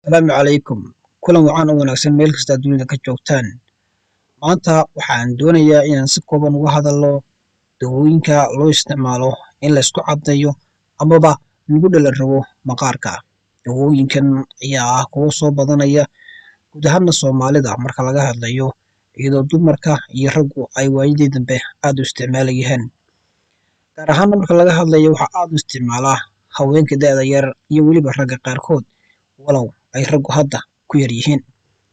Asalaamu calaykum. Kulan wacan oo wanaagsan meel kasta aad dunida ka joogtaan. Maanta waxaan doonayaa inaan si kooban uga hadalno dawooyinka loo isticmaalo in la isku caddeeyo amaba lagu dhalan rabo maqaarka. Dawooyinkan ayaa ah kuwo soo badanaya guud ahaana Soomaalida marka laga hadlayo, iyadoo dumarka iyo raggu ay waayadii dambe aad u isticmaalayeen. Gaar ahaana marka laga hadlayo, waxaa aad u isticmaalaa haweenka da'da yar iyo weliba ragga qaarkood, walow ay raggu hadda ku yar yihiin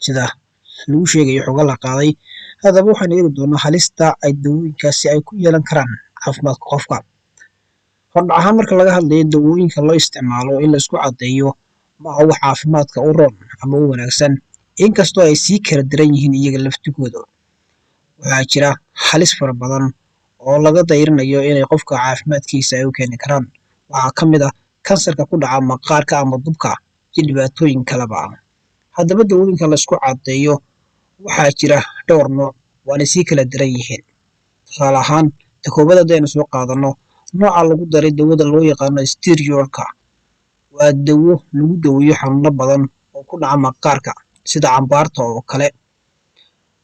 sida lagu sheegayo xogo la qaaday. Haddaba waxaan eegi doonaa halista ay dawooyinkaasi ay ku yeelan karaan caafimaadka qofka. Hordhac ahaan, marka laga hadlayo dawooyinka loo isticmaalo in la isku caddeeyo, ma aha wax caafimaadka u roon ama u wanaagsan, inkastoo ay sii kala daran yihiin iyaga laftigooda. Waxaa jira halis fara badan oo laga dayrinayo inay qofka caafimaadkiisa ay u keeni karaan. Waxaa ka mid ah kansarka ku dhaca maqaarka ama dubka iyo dhibaatooyin kaleba ah. Haddaba dawooyinka la isku caddeeyo waxaa jira dhowr nooc, waana sii kala daran yihiin. Tusaale ahaan, ta koowaad haddaynu soo qaadano, nooca lagu daray dawada loo yaqaano steroid-ka, waa dawo lagu daweeyo xanuuno badan oo ku dhaca maqaarka sida cambaarta oo kale.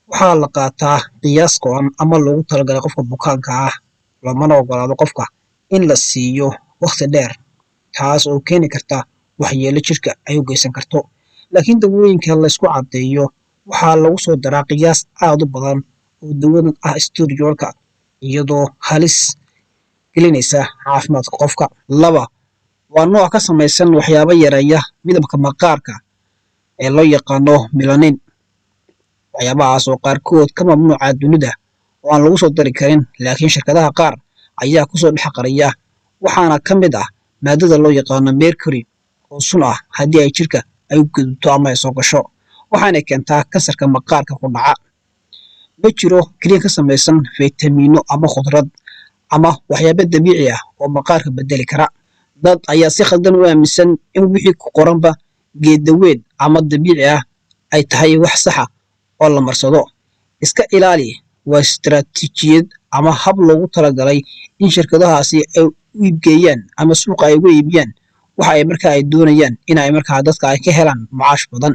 Waxaa la qaataa qiyaas go'an ama loogu talagalay qofka bukaanka ah, loomana ogolaado qofka in la siiyo waqti dheer, taas oo keeni karta waxyeelo jirka ay u geysan karto. Laakiin dawooyinka la isku caddeeyo waxaa lagu soo daraa qiyaas aad u badan oo dawadan ah steroid-ka, iyadoo halis gelinaysa caafimaadka qofka. Laba, waa nooc ka samaysan waxyaabo yareeya midabka maqaarka ee loo yaqaano melanin, waxyaabahaas oo qaarkood ka mamnuuca dunida oo aan lagu soo dari karin, laakiin shirkadaha qaar ayaa kusoo dhex qariya. Waxaana ka mid ah maadada loo yaqaano mercury oo sun ah haddii ay jirka ay u gudubto ama ay soo gasho, waxaana keentaa kansarka maqaarka ku dhaca. Ma jiro kaliya ka samaysan faytamiino ama khudrad ama waxyaabo dabiici ah oo maqaarka bedeli kara. Dad ayaa si khaldan u aaminsan in wixii ku qoranba geeddaweyn ama dabiici ah ay tahay wax saxa oo la marsado. Iska ilaali. Waa istaraatiijiyad ama hab loogu talagalay in shirkadahaasi ay u iibgeeyaan ama suuqa ay uga iibiyaan waxa ay markaa ay doonayaan in ay markaa dadka ay ka helaan macaash badan.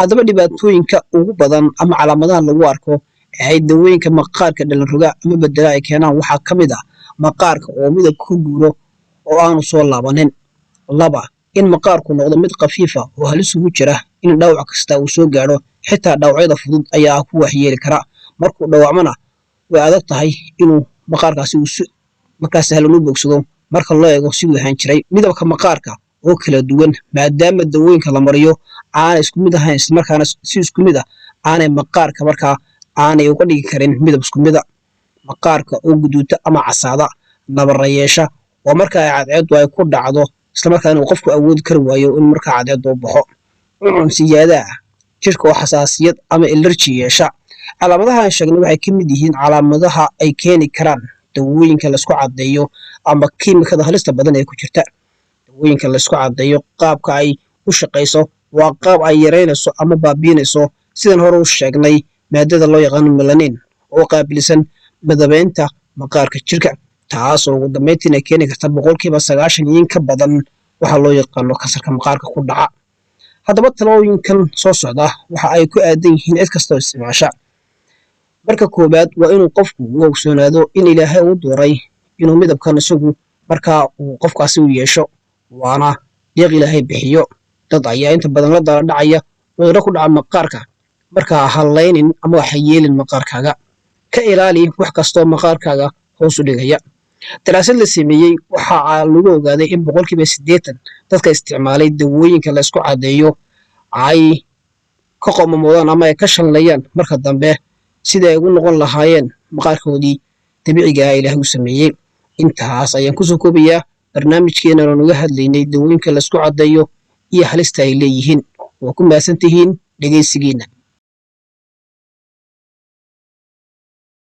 Haddaba dhibaatooyinka ugu badan ama calaamadaha lagu arko ee ay dawooyinka maqaarka dhalanroga ama bedela ay keenaan waxaa ka mid ah maqaarka oo midabka ka guuro oo aanu soo laabanin. Laba, in maqaarku noqdo mid khafiifa oo halis ugu jira in dhaawac kasta uu soo gaadho. Xitaa dhaawacyada fudud ayaa ku waxyeeli kara. Markuu dhaawacmona, way adag tahay inuu maqaarkaasi uu si markaa sahlan u bogsado marka loo eego siduu ahaan jiray. Midabka maqaarka oo kala duwan, maadaama dawooyinka la mariyo aanay isku mid ahayn, islamarkaana si isku mid ah aanay maqaarka markaa aanay uga dhigi karin midab isku mid a. Maqaarka oo guduuta ama casaada, nabarra yeesha, waa marka ay cadceeddu ay ku dhacdo, islamarkaana uu qofku awoodi kari waayo in markaa cadceeddu u baxo. Cuncun siyaada ah, jirka oo xasaasiyad ama allergy yeesha. Calaamadaha aan sheegnay waxay ka mid yihiin calaamadaha ay keeni karaan dawooyinka laisku caddeeyo ama kiimikada halista badan ee ku jirta dawooyinka laisku caddeeyo. Qaabka ay u shaqayso waa qaab ay yaraynayso ama baabiinayso, sidan hore u sheegnay, maadada loo yaqaano melanin oo qaabilsan madabeynta maqaarka jirka, taas oo ugu dambeyntiina keeni karta 90% iyo in ka badan waxaa loo yaqaano kansarka maqaarka ku dhaca. Haddaba talooyinkan soo socda waxa ay ku aadan yihiin cid kasta oo isticmaasha. Marka koowaad, waa inuu qofku u ogsoonaado in Ilaahay uu dooray inuu midabkan isagu markaa uu qofkaasi u yeesho, waana deeq Ilaahay bixiyo. Dad ayaa inta badan la dala dhacaya cudurro ku dhaca maqaarka. Markaa hallaynin ama waxa yeelin maqaarkaaga, ka ilaali wax kastoo maqaarkaaga hoos u dhigaya. Daraasad la sameeyey waxa lagu ogaaday in 80% dadka isticmaalay dawooyinka la isku caddeeyo ay ka qomamoodaan ama ay ka shanleeyaan marka dambe sidai ay ugu noqon lahaayeen maqaarkoodii dabiiciga ah Ilaahay u sameeyey. Intaas ayaan kusoo koobayaa barnaamijkeena oon uga hadlaynay dawooyinka la isku caddeeyo iyo halista ay leeyihiin. Waa ku mahadsan tihiin dhegeysigiina.